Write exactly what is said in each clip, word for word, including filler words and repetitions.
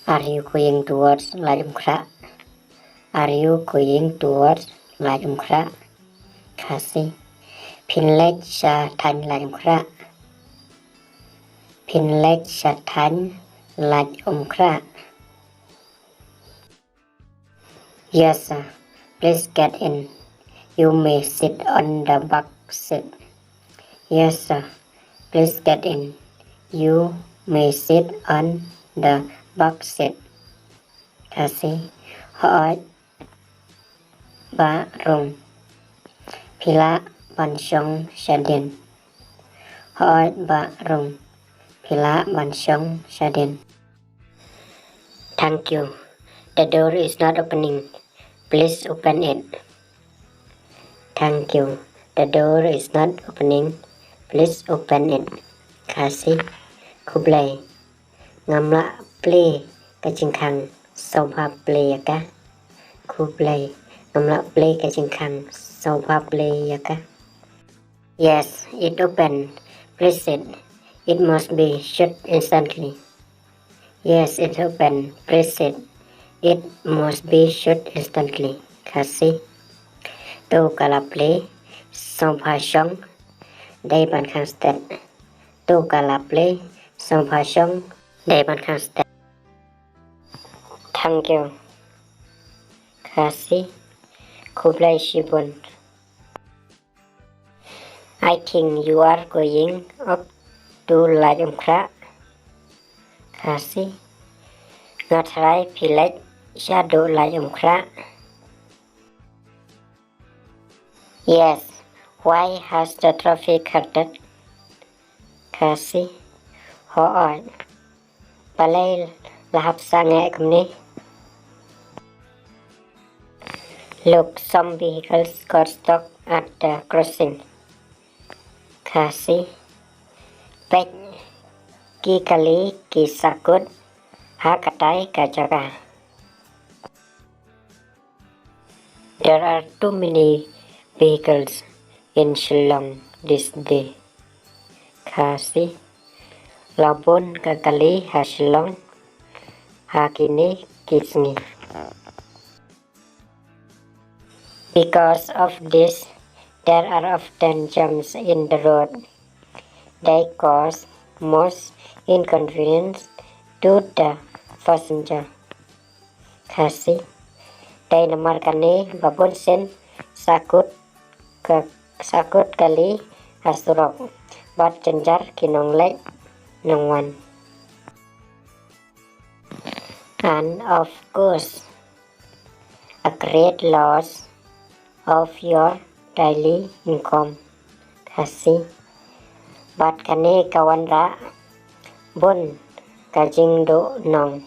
Are you going towards Laitumkhrah? Are you going towards Laitumkhrah? Khasi. Phin leit sha thaiñ Laitumkhrah? Phin leit sha thaiñ Laitumkhrah? Yes, sir. Please get in. You may sit on the back seat. Yes, sir. Please get in. You may sit on the back seat. Khasi. Hooid, bah rung. Phi lah ban shong shadien. Hooid, bah rung. Phi lah ban shong shadien. Thank you. The door is not opening. Please open it. Thank you. The door is not opening. Please open it. Khasi. Khublei. Ngam lah plie ka jingkhang, sngewbha plie ïa ka. Khublei. Ngam lah plie ka jingkhang, sngewbha plie ïa ka. Yes, it open. Please sit. It must be shut instantly. Yes, it open. Please sit. It must be shut instantly. Khasi. To ka la plie, sngewbha shong, dei ban khang stet. To ka la plie, sngewbha shong, dei ban khang stet. Thank you. Khasi. Khublei shibun. I think you are going up to Laitumkhrah. Khasi. Nga tharai phi leit shaduh Laitumkhrah. Yes. Why has the traffic halted? Khasi. Hooid. Balei la hap sangeh kumne? Look, some vehicles got stuck at the crossing. Khasi. Peit, ki kali ki sahkut ha katai ka jaka. There are too many vehicles in Shillong this day. Khasi. La bun ka kali ha Shillong ha kine ki sngi. Because of this, there are often jams in the road. They cause most inconvenience to the passenger. Khasi. Dei namar kane ba bun sien sahkut ka, sahkut kali ha surok bad jynjar ki nongleit nongwan. And of course, a great loss of your daily income. Khasi. Bad kane ka wanrah bun ka jingduhnong.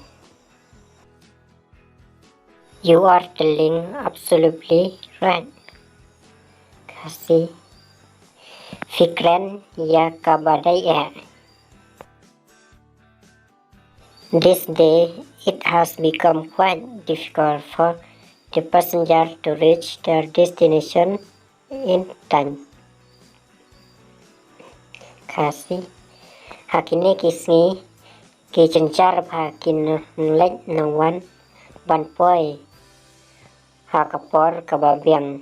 You are telling absolutely right. Khasi. Phi kren ïa kaba dei eh. This day, it has become quite difficult for the passenger to reach their destination in time. Khasi. Ha kine ki sngi, ki jynjar bha ki nongleit nongwan ban poi ha ka por kaba biang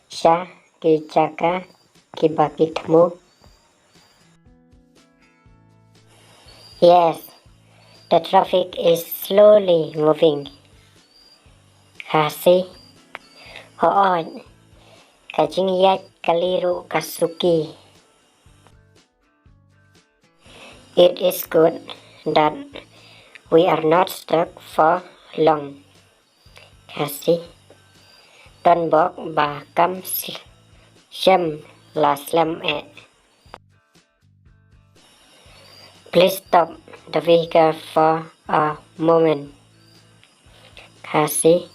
sha ki jaka kiba ki thmu. Yes, the traffic is slowly moving. Khasi. Hooid, ka jingïaid kali ruh ka suki. It is good that we are not stuck for long. Khasi. Don bok ba kam shem la slem eh. Please stop the vehicle for a moment. Khasi.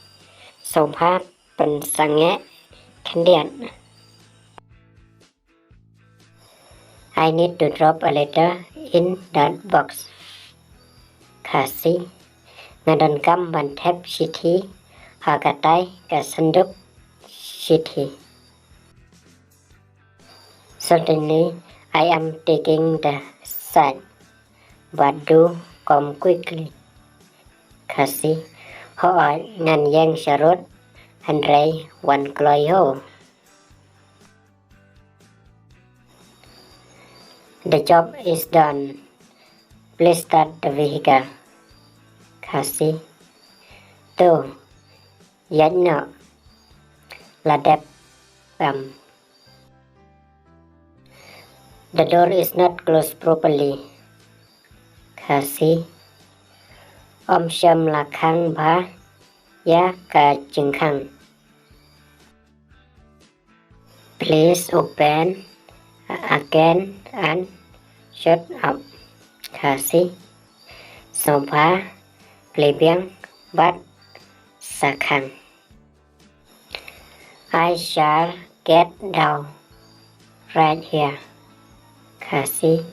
Sngewbha pynsangeh khyndiat. I need to drop a letter in that box. Khasi. Nga donkam ban thep shithi ha katai ka synduk shithi. Certainly, I am taking the side, but do come quickly. Khasi. Hooid, ngan ïeng sharud, hynrei wan kloi ho. The job is done. Please start the vehicle. Khasi. To, ïaid noh. La dep kam. The door is not closed properly. Khasi. Ym shym la khang bha ïa ka jingkhang. Please open again and shut up. Khasi. Sngewbha plie biang bad sa khang. I shall get down right here. Khasi.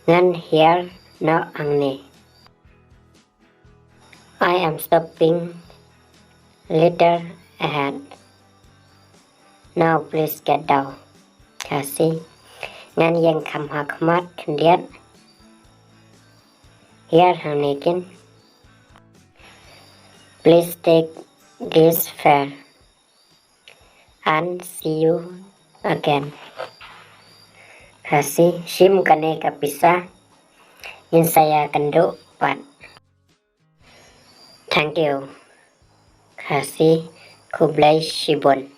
Ngan hiar noh hangne. I am stopping little ahead. Now please get down. Khasi. Ngan ïeng kham ha khmat khyndiat. Hiar hangne kin. Please take this fare and see you again. Khasi. Shim kane ka pisa, ngin sa ïakynduh pat. Thank you. Khasi. Khublei shibun.